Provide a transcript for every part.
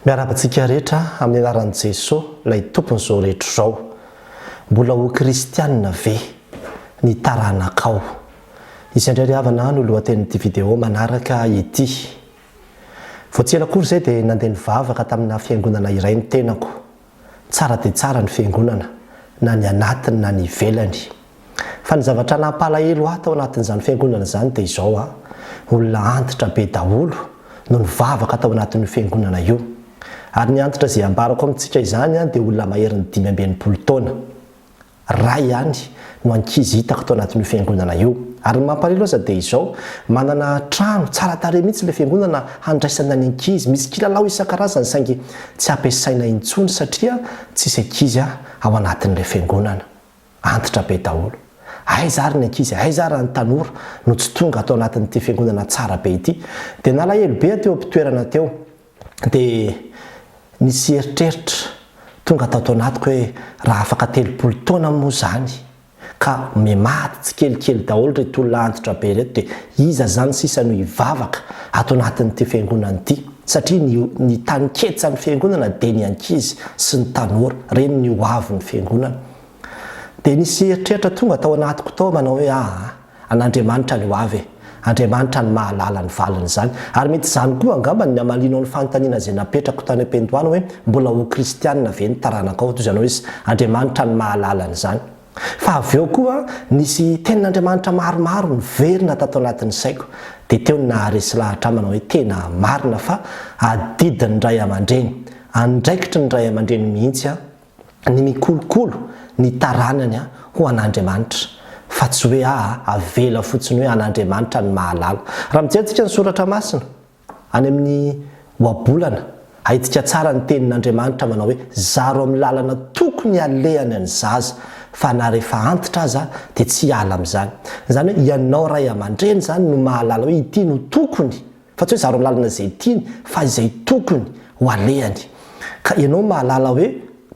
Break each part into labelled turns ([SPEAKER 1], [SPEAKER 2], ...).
[SPEAKER 1] Miarahaba antsika rehetra amin'ny anaran'i Jesoa ilay Tompon'izao rehetra izao. Mbola ho kristianina ve ny taranakao? Izay indray ry havana no lohatenin'ity video manaraka ity. Vao tsy ela akory izay dia nandeha nivavaka tamina fiangonana iray ny tenako. Tsara dia tsara ny fiangonana, na ny anatiny na ny ivelany. Fa ny zavatra nampalahelo ahy tao anatin'izany fiangonana izany dia izao an, olona antitra be daholo no nivavaka tao anatin'io fiangonana io. Ary ny antitra izay ambarako amintsika izany an dia olona maherin'ny 65 taona. Ray ihany no ankizy hitako tao anatin'io fiangonana io. Ary ny mampalahelo aza dia izao, manana trano tsara tarehy mihitsy ilay fiangonana handraisana ny ankizy, misy kilalao isan-karazany saingy tsy ampiasaina intsony satria tsisy ankizy ao anatin'ilay fiangonana. Antitra be daholo. Aiza ary ny ankizy, aiza ary ny tanora no tsy tonga ato anatin'ity fiangonana tsara be ity? Dia nalahelo be aho teo am-pitoerana teo. Dia nisy eritreritra tonga tato anatiko hoe raha afaka 30 taona moa izany ka mihamaty tsikelikely daholo ireto olona antitra be ireto dia iza izany sisa no hivavaka ato anatin'ity fiangonana ity? Satria ny ny taninketsan'ny fiangonana dia ny ankizy sy ny tanora, ireny ny ho avin'ny fiangonana. Dia nisy eritreritra tonga tao anatiko tao manao hoe aa, an'Andriamanitra ny ho avy e! Andriamanitra no mahalala ny valin'izany. Ary mety izany koa angamba ny namalianao ny fanontaniana izay napetrako tany am-piandohana hoe mbola ho kristianina ve ny taranakao? Toy izany hoe Andriamanitra no mahalala an'izany. Fa avy eo koa nisy tenin'Andriamanitra maromaro niverina tato anatin'ny saiko. Dia teo no naharesy lahatra ahy manao hoe tena marina fa adidin'ny ray aman-dreny, andraikitry ny ray aman-dreny mihitsy an, ny mikolokolo ny taranany ho an'Andriamanitra, fa tsy hoe aa avela fotsiny hoe an'Andriamanitra ny mahalala. Raha mijery tsika ny soratra masina, any amin'ny ohabolana, ahitsika tsara ny tenin'Andriamanitra manao hoe zaro amin'ny lalana tokony alehany ny zaza, fa na rehefa antitra aza dia tsy hiala amin'izany. Izany hoe ianao ray aman-dreny izany no mahalala hoe ity no tokony Fa tsy hoe zaro lalana izay tiany fa izay tokony ho alehany. Ka ianao mahalala hoe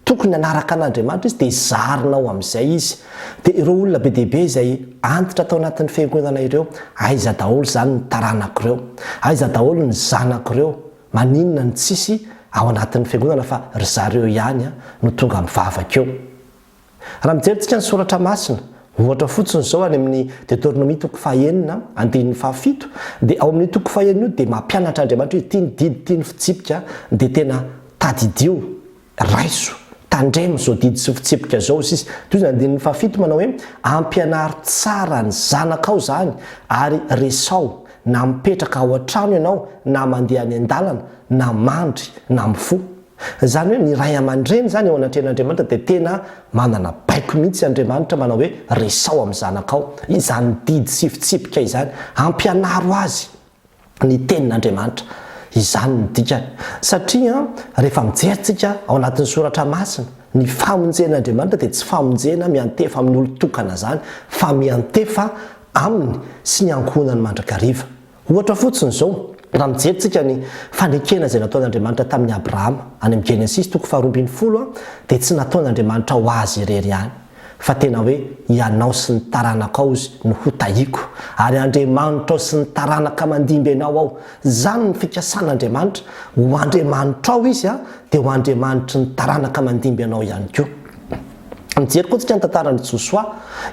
[SPEAKER 1] tokony hanaraka an'Andriamanitra izy dia zarinao amin'izay izy. Dia ireo olona be dia be izay antitra tao anatin'ny fiangonana ireo, aiza daholo izany ny taranako ireo? Aiza daholo ny zanako ireo? Maninona no tsisy ao anatin'ny fiangonana fa ry zareo ihany no tonga mivavaka eo? Raha mijery tsika ny soratra masina, ohatra fotsiny izao any amin'ny Deoteronomia toko fahenina andininy fahafito, dia ao amin'io toko fahenina io dia mampianatra Andriamanitra hoe ity ny didy, ity ny fitsipika, dia tena tadidio, raiso, tandremo izao didy sy fitsipika izao hoy sisa. Toy izany andininy fahafito manao hoe ampianaro tsara ny zanakao izany ary resao na mipetraka ao an-trano ianao na mandeha any an-dalana na mandry na mifoha. Izany hoe ny ray aman-dreny izany eo anatrehan'Andriamanitra dia tena manana baiko mihitsy Andriamanitra manao hoe resao amin'ny zanakao izany didy sy fitsipika izany, ampianaro azy ny tenin'Andriamanitra. Izany no dikany. Satria rehefa mijery tsika ao anatin'ny soratra masina, ny famonjen'Andriamanitra dia tsy famonjena miantefa amin'ny olon-tokana izany fa miantefa aminy sy ny ankohonany mandrakariva. Ohatra fotsiny izao, raha mijery tsika ny fanekena izay nataon'Andriamanitra tamin'i Abrahama, any amin'ny Genesisy toko faha-12, dia tsy nataon'Andriamanitra ho azy irery ihany, fa tena hoe ianao sy ny taranakao izy no hotahiako, ary Andriamanitrao sy ny taranaka mandimby anao aho. Izany no fikasan'Andriamanitra, ho Andriamanitrao izy, dia ho Andriamanitry ny taranaka mandimby anao ihany koa. Mijery koa tsika ny tantaran'i Josoa.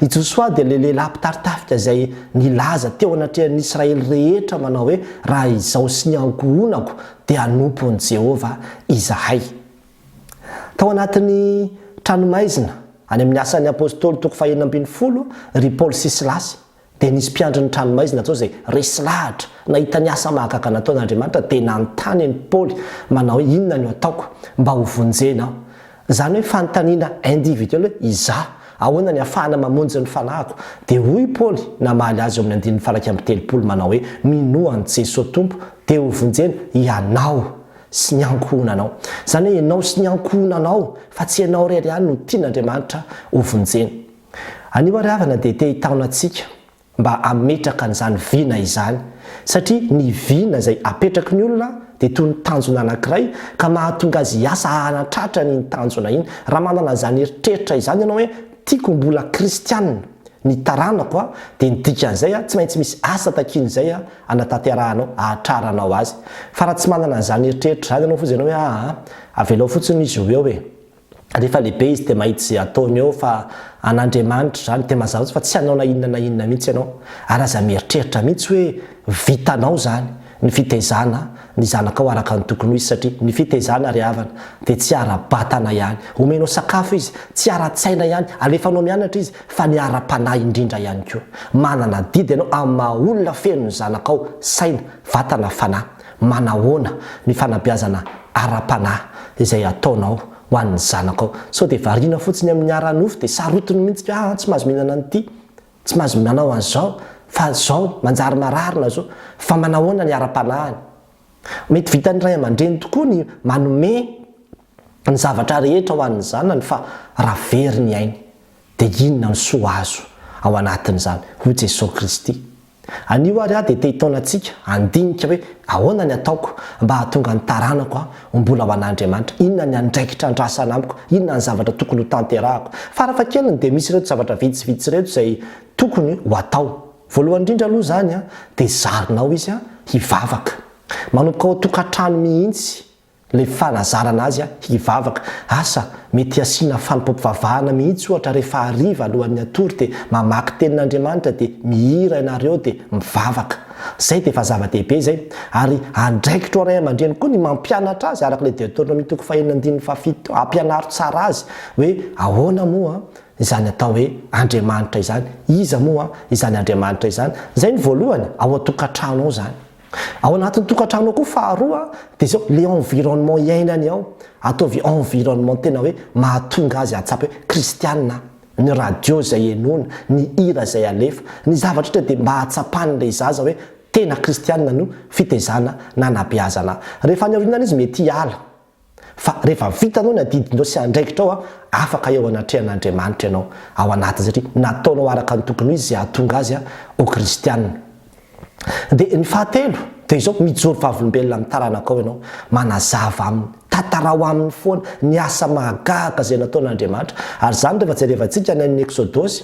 [SPEAKER 1] I Josoa dia ilay lehilahy mpitari-tafika izay nilaza teo anatrehan'ny Israely rehetra manao hoe, Raha izaho sy ny ankohonako dia hanompo an'i Jehovah izahay. Tao anatin'ny tranomaizina, any amin'ny Asan'ny Apostoly toko fahenina ambin'ny folo, ry Paoly sy Silasy Dia nisy mpiandry ny tranomaizina tao izay resy lahatra nahita ny asa mahagaga nataon'Andriamanitra dia nanontany an'i Paoly manao hoe inona no ataoko mba ho vonjena aho? Izany hoe fanontaniana individuel hoe izaho, ahoana ny ahafahana mamonjy ny fanahiko? Dia hoy Paoly namaly azy eo amin'ny andininy faha-31 manao hoe minoa an'i Jesoa Tompo dia ho vonjena ianao sy ny ankohonanao. Izany hoe ianao sy ny ankohonanao fa tsy ianao irery ihany no tian'Andriamanitra ho vonjena. Anio ary havana dia te hitaona antsika mba hametraka an'izany vina izany satria ny vina izay apetraky ny olona dia toy ny tanjona anankiray ka mahatonga azy hiasa hanatratra an'iny tanjona iny. Raha manana an'izany eritreritra izany ianao hoe tiako mbola kristianina. ny taranako a, dia ny dikan'izay a, tsy maintsy misy asa takian'izay a, anatanterahanao, ahatraranao azy. Fa raha tsy manana an'izany eritreritra izany ianao fotsiny ianao hoe aa, avelao fotsiny izy ho eo e. Rehefa lehibe izy dia mahita izay ataony eo fa an'Andriamanitra izany, dia mazava fa tsy hanao na inona na inona mihitsy ianao. Ary aza mieritreritra mihitsy hoe vitanao izany ny fitaizana ny zanakao araka ny tokony ho izy satria ny fitaizana ry havana dia tsy ara-batana ihany, omenao sakafo izy, tsy ara-tsaina ihany, alefanao mianatra izy fa ny ara-panahy indrindra ihany koa. Manana adidy ianao amin'ny maha olona feno ny zanakao, saina, vatana, fanahy. Manahoana ny fanabeazana ara-panahy izay ataonao ho an'ny zanakao? Sao dia variana fotsiny amin'ny ara-nofo dia sarotiny mihitsy hoe aa tsy mahazo mihinana an'ity, tsy mahazo manao an'izao fa zao, manjary marary na zao. Fa manahoana ny ara-panahiny? Mety vitan'ny ray aman-dreny tokoa ny manome ny zavatra rehetra ho an'ny zanany fa raha very ny ainy dia inona ny soa azo ao anatin'izany? Hoy Jesoa Kristy. Anio ary aho dia te hitaona antsika handinika hoe ahoana ny ataoko mba hahatonga ny taranako ho mbola ho an'Andriamanitra? Inona ny andraikitra andrasana amiko? Inona ny zavatra tokony ho tanterahako? Farafahakeliny dia misy ireto zavatra vitsivitsy ireto izay tokony ho atao. Voalohany indrindra aloha izany dia zarinao izy hivavaka. Manomboka ao an-tokantrano mihitsy ilay fanazarana azy hivavaka. Asa, mety asiana fanompoam-pivavahana mihitsy ohatra rehefa hariva alohan'ny hatory dia mamaky tenin'Andriamanitra dia mihira ianareo dia mivavaka. Izay dia efa zava-dehibe izay. Ary andraikitrao ray aman-dreny koa ny mampianatra azy araka ilay Deoteronomia toko fahenina andininy fahafito teo, ampianaro tsara azy hoe ahoana moa izany atao hoe Andriamanitra izany, iza moa izany Andriamanitra izany. Izay ny voalohany, ao an-tokantrano ao izany. Ao anatin'ny tokantrano ao koa faharoa dia izao, le environnement iainany ao, ataovy environnement tena hoe mahatonga azy hahatsapa hoe kristianina aho, ny radio izay henoina, ny hira izay alefa, ny zavatra rehetra dia mba hahatsapan'ilay zaza hoe tena kristianina no fitaizana nanabeazana ahy. Rehefa any aoriana any izy mety hiala. Fa rehefa vitanao ny adidinao sy andraikitrao, afaka eo anatrehan'Andriamanitra ianao ao anatiny satria nataonao araka ny tokony ho izy izay hahatonga azy ho kristiana. Dia ny fahatelo dia izao, mijoro vavolombelona amin'ny taranakao ianao, manazava aminy, tantarao aminy foana ny asa mahagaga izay nataon'Andriamanitra. Ary izany rehefa jerevantsika any amin'ny Eksodosy,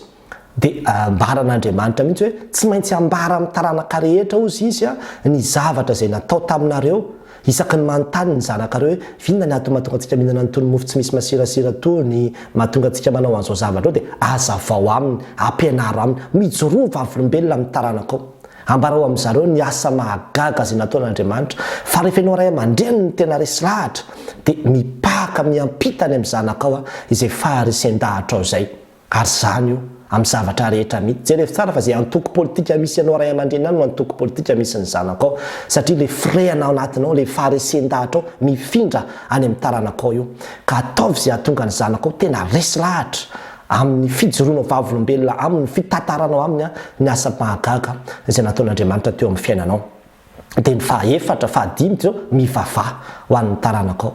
[SPEAKER 1] Dia ambaran'Andriamanitra mihitsy hoe tsy maintsy ambara amin'ny taranaka rehetra hozy izy ny zavatra izay natao taminareo. Isaky ny manontany ny zanakareo hoe inona ny antony mahatonga antsika mihinana an'itony mofo tsy misy masirasira itony, mahatonga antsika manao an'izao zavatra izao dia hazavao aminy, ampianaro aminy. Mijoroa vavolombelona amin'ny taranakao. Ambarao amin-dry zareo ny asa mahagaga izay nataon'Andriamanitra. Fa rehefa ianao ray aman-dreny no tena resy lahatra dia mipaka miampita any amin'ny zanakao izay faharesen-dahatrao izay. Ary izany io, amin'ny zavatra rehetra mihitsy. Jerevo tsara fa izay antoko politika misy anao ray aman-dreny any no antoko politika misy ny zanakao. Satria ilay firehana ao anatinao, ilay faharesen-dahatrao mifindra any amin'ny taranakao io. Ka ataovy izay hahatonga ny zanakao tena resy lahatra amin'ny fijoroanao vavolombelona aminy, ny fitantaranao aminy ny asa mahagaga izay nataon'Andriamanitra teo amin'ny fiainanao. Dia ny fahaefatra, fahadimy dia izao, mivavaha ho an'ny taranakao.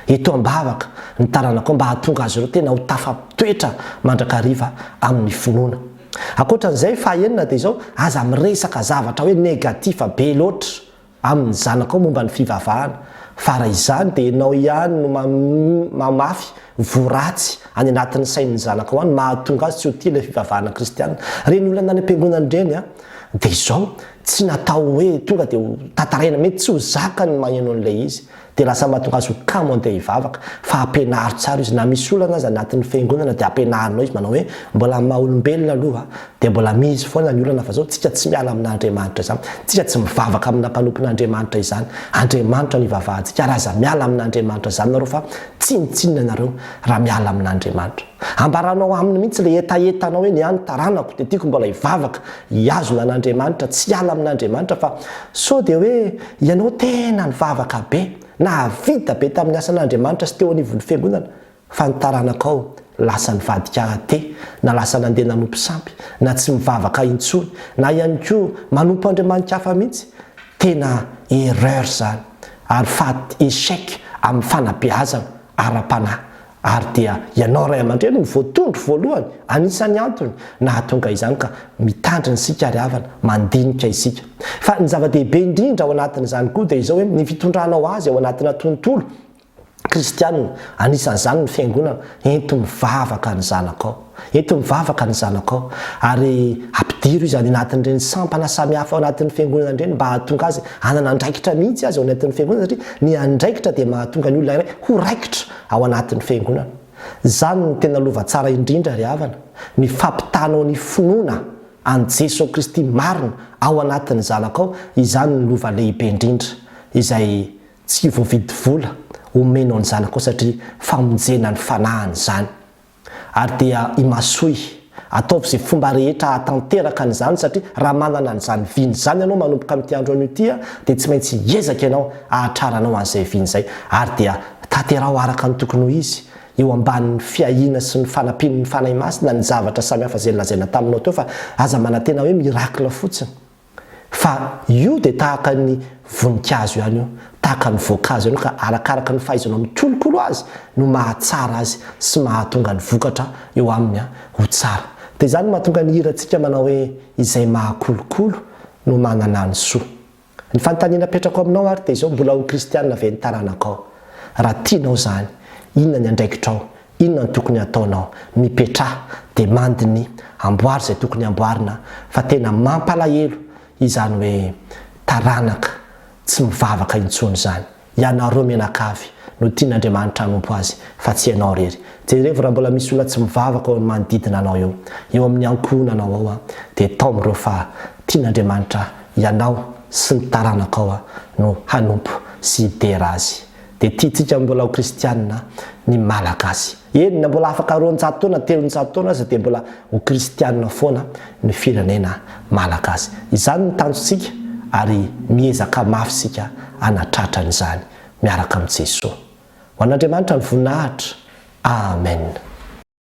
[SPEAKER 1] Eto am-bavaka ny taranakao mba hahatonga azy ireo tena ho tafatoetra mandrakariva amin'ny finoana. Ankoatra an'izay, fahaenina dia izao, aza miresaka zavatra hoe negatif be loatra amin'ny zanakao momba ny fivavahana, fa raha izany dia ianao ihany no mamafy voa ratsy any anatin'ny sain'ny zanakao any, mahatonga azy tsy ho tia ilay fivavahana kristiana. Ireny olona any am-piangonana ireny an, dia izao, Tsy natao hoe tonga dia ho tantaraina, mety tsy ho zakany ny maheno an'ilay izy, dia lasa mahatonga azy ho kamo andeha hivavaka, fa ampianaro tsara izy, na misy olana aza anatin'ny fiangonana dia ampianarinao izy manao hoe mbola amin'ny maha olombelona aloha dia mbola misy foana ny olana fa zao tsika tsy miala amin'Andriamanitra izany, tsika tsy mivavaka amina mpanompon'Andriamanitra izany, Andriamanitra no ivavahantsika ary aza miala amin'Andriamanitra izany nareo fa tsinontsinona nareo raha miala amin'Andriamanitra. Ambaranao aminy mihitsy ilay hetahetanao hoe ny ahy ny taranako dia tiako mbola hivavaka, hihazona an'Andriamanitra, tsy hiala amin'Andriamanitra fa sao dia hoe ianao tena nivavaka be, nahavita be tamin'ny asan'Andriamanitra sy teo anivon'ny fiangonana fa ny taranakao lasa nivadika athée na lasa nandeha nanompo sampy na tsy mivavaka intsony na ihany koa manompo andriamani-kafa mihitsy, tena erreur izany ary faty échec amin'ny fanabeazana ara-panahy Ary dia ianao ray aman-dreny no voatondro voalohany, anisan'ny antony nahatonga izany ka mitandrina isika ry havana, mandinika isika. Fa ny zava-dehibe indrindra ao anatin'izany koa dia izao hoe ny fitondranao azy ao anatina tontolo. Kristianina, anisan'izany ny fiangonana, ento mivavaka ny zanakao. Ento mivavaka ny zanakao. Ary ampidiro izy any anatin'ireny sampana samihafa ao anatin'ny fiangonana ireny mba hahatonga azy hanana andraikitra mihitsy azy ao anatin'ny fiangonana satria ny andraikitra dia mahatonga ny olona iray ho raikitra ao anatin'ny fiangonana. Izany no tena lova tsara indrindra ry havana, ny fampitanao ny finoana an'i Jesoa Kristy marina ao anatin'ny zanakao, izany no lova lehibe indrindra izay Tsy voavidy vola omenao ny zanakao satria famonjena ny fanahiny izany. Ary dia imasoy, ataovy izay fomba rehetra hahatanteraka an'izany satria raha manana an'izany vina izany ianao manomboka amin'ity andro anio ity dia tsy maintsy hiezaka ianao hahatraranao an'izay vina izay ary dia tanteraho araka ny tokony ho izy eo ambanin'ny fiahiana sy ny fanampian'ny Fanahy Masina ny zavatra samihafa izay nolazaina taminao teo fa aza manantena hoe miracle fotsiny. Fa io dia tahaka ny voninkazo ihany io, tahaka ny voankazo ihany io ka arakaraka ny fahaizanao mikolokolo azy no mahatsara azy sy mahatonga ny vokatra eo aminy ho tsara. Dia izany no mahatonga ny hirantsika manao hoe izay mahakolokolo no manana ny soa. Ny fanontaniana apetrako aminao ary dia izao, mbola ho kristiana ve ny taranakao? Raha tianao izany, inona ny andraikitrao? Inona no tokony hataonao? Mipetraha dia mandiniha, amboary izay tokony amboarina fa tena mampalahelo izany hoe taranaka tsy mivavaka intsony izany. Ianareo mianakavy no tian'Andriamanitra hanompo Azy fa tsy ianao irery. Jerevo raha mbola misy olona tsy mivavaka ao amin'ny manodidina anao eo, eo amin'ny ankohonanao ao dia taomy ireo fa tian'Andriamanitra ianao sy ny taranakao no hanompo sy hidera Azy. Dia tiantsika mbola ho kristianina ny Malagasy. Eny, na mbola afaka 200 taona, 300 taona aza dia mbola ho kristianina foana ny firenena Malagasy. Izany no tanjontsika ary miezaka mafy isika hanatratra an'izany miaraka amin'i Jesoa. Ho an'Andriamanitra ny voninahitra. Amen.